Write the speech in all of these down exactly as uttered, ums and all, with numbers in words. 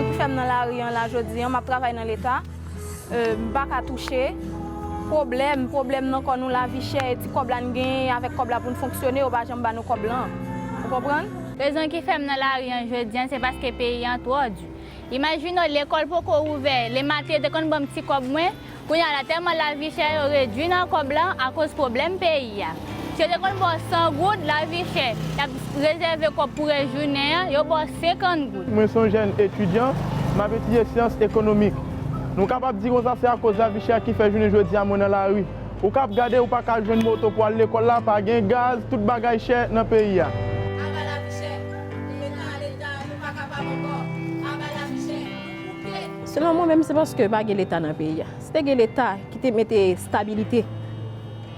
Ki fè m nan lari an la jodi an, m ap travay nan Leta, e, m pa ka touche. Pwoblèm, pwoblèm nan kò nou, lavi chè, e ti kòb la n genyen, avèk kòb la pou n fonksyone, yo pa janm ba nou kòb lan. Ou konprann? Rezon ki fè m nan lari an jodi an, se paske peyi an twò di. Imajine w, lekòl poko ouvè, lè maten yo te konn ban m ti kòb mwen, kounye a la tèlman lavi chè yo redui nan kòb lan akoz pwoblèm peyi a. Si yo te konn ba w san goud, lavi chè, y ap rezève kòb pou rès jounen an, yo ba w senkant goud. Mwen se yon jèn etidyan, m ap etidye syans ekonomik. Nou kapab di konsa se akoz lavi chè a ki fè jounen jodi a mwen nan lari. Ou k ap gade, ou pa ka jwenn moto pou al lekòl la, pa gen gaz, tout bagay chè nan peyi a. Aba lavi chè, Leta, Leta, nou pa kapab ankò. Aba lavi chè, nou koupe. Selon mwen menm, se paske pa gen Leta nan peyi a. Si te gen Leta ki te mete stabilite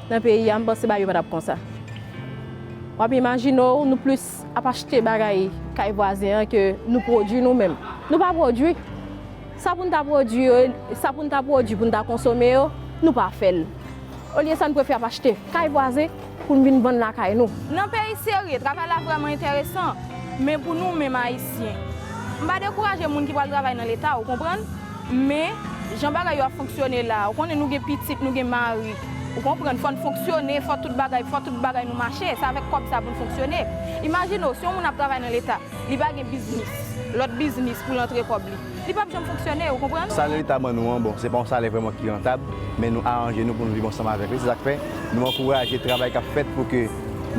nan peyi a, m panse bagay yo pa t ap konsa. W ap imajine w, nou plis ap achte bagay kay vwazen an ke nou pwodui nou menm. Nou pa pwodui. Sa pou n ta pwodui yo, sa pou n ta pwodui pou n ta konsome yo, nou pa fè l. Olye sa, n prefere ap achte kay vwazen pou n vin vann lakay nou. Nan peyi serye, travay la vrèman enteresan, men pou nou menm Ayisyen, m pa dekouraje moun ki pral travay nan Leta, ou konprann? Men, jan bagay yo ap fonksyone la, ou konnen nou gen pitit, nou gen mari, ou konprann, fò n fonksyone, fò tout bagay, fò tout bagay nou mache, se avèk kòb sa pou n fonksyone. Imajine w, si yon moun ap travay nan Leta, li pa gen biznis, lòt biznis pou l antre kòb li. Li p ap janm fonksyone, ou konprann? Salè Leta ban nou an, bon, se pa yon salè vrèman ki rantab, men nou aranje nou pou nou viv ansanm avèk li. Se sa k fè nou ankouraje travay k ap fèt pou ke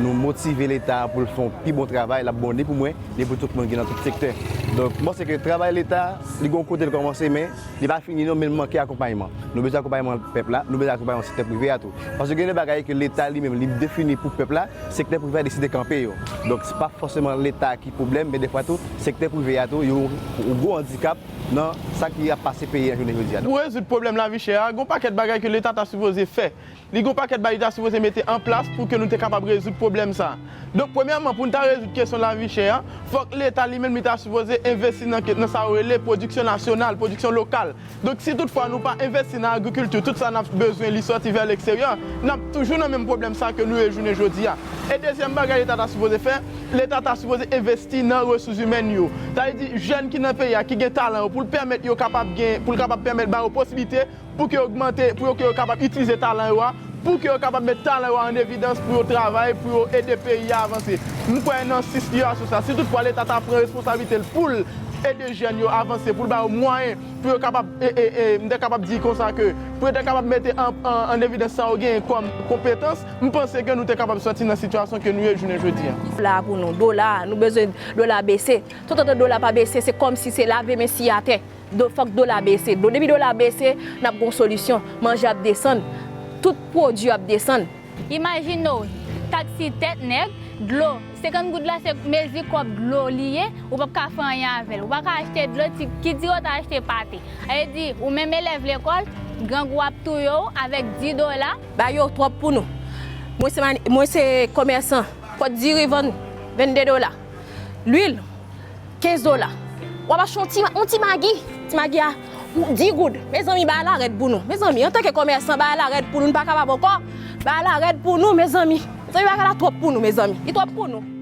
nou motive Leta pou l fè yon pi bon travay, l ap bon ni pou mwen, ni pou tout moun ki nan tout sektè. Donk, m panse ke travay Leta, li gen yon kote l kòmanse, men li pa fini non, men l manke akonpayman. Nou bezwen akonpayman pèp la, nou bezwen akonpayman sektè prive a tou. Paske gen de bagay ke Leta li menm, li defini pou pèp la, sektè prive a deside kanpe yo. Donk, se pa fòseman Leta ki pwoblèm, men defwa tou, sektè prive a tou, yo yon gwo andikap nan sa ki ap pase peyi a jounen jodi a. Pou rezoud pwoblèm lavi chè a, gen yon pakèt bagay ke Leta ta sipoze fè. Li gen yon pakèt bagay li ta sipoze mete an plas pou ke nou te kapab rezoud pwoblèm sa a. Donk, premyèman, pou n ta rezoud kesyon lavi chè a, fòk Leta li menm li ta sipoze envesti nan ke, nan sa yo rele pwodiksyon nasyonal, pwodiksyon lokal. Donk, si toutfwa nou pa envesti nan agrikilti, tout sa n ap bezwen li sòti vè leksteryè, n ap toujou nan menm pwoblèm sa ke nou ye jounen jodi a. E dezyèm bagay Leta ta sipoze fè, Leta ta sipoze envesti nan resous imèn yo. Sa vle di, jèn ki nan peyi a, ki gen talan yo, pou l pèmèt yo kapab gen, pou l kapab pèmèt ba yo posiblite pou ke yo ogmante, pou yo, ke yo kapab itilize talan yo a, pou ke yo kapab met talan yo a an evidans, pou yo travay, pou yo ede peyi a avanse. M kwè nan sis yo a sou sa. Si toutfwa Leta ta pran responsablite l pou l ede jèn yo avanse, pou l ba yo mwayen, pou yo kapab, e, e, e, m te kapab di konsa ke, pou yo te kapab mete an, an, an evidans sa yo genyen kòm konpetans, m panse ke nou te kapab sòti nan sitiyasyon ke nou ye jounen jodi a. La pou nou, dola, nou bezwen dola bese. Tout antan dola pa bese, se kòmsi se lave men siye atè. Do, fòk dola bese. Do, depi dola bese, n ap gon solisyon. Manje ap desann. Tout pwodui ap desann. Imajine w, taksi tèt nèg, dlo, senkant goud la se mezi kòb dlo li ye, ou p ap ka fè anyen avè l. Ou pa ka achte dlo, ti, ki di w ta achte pate. Sa vle di, ou menm elèv lekòl, grangou ap touye w avèk dis dola. Bagay yo twòp pou nou. Mwen se mani-, mwen se komèsan. Pòt diri vann vennde dola. Lwil, kenz dola. W ap achte yon ti, yon ti magi. Ti magi a, ou, dis goud. Mezanmi, bagay la rèd pou nou. Mezanmi, antanke komèsan, bagay la rèd pou nou. Nou pa kapab ankò. Bagay la rèd pou nou, mezanmi. Mezanmi, bagay la twòp pou nou, mezanmi. Li twòp pou nou.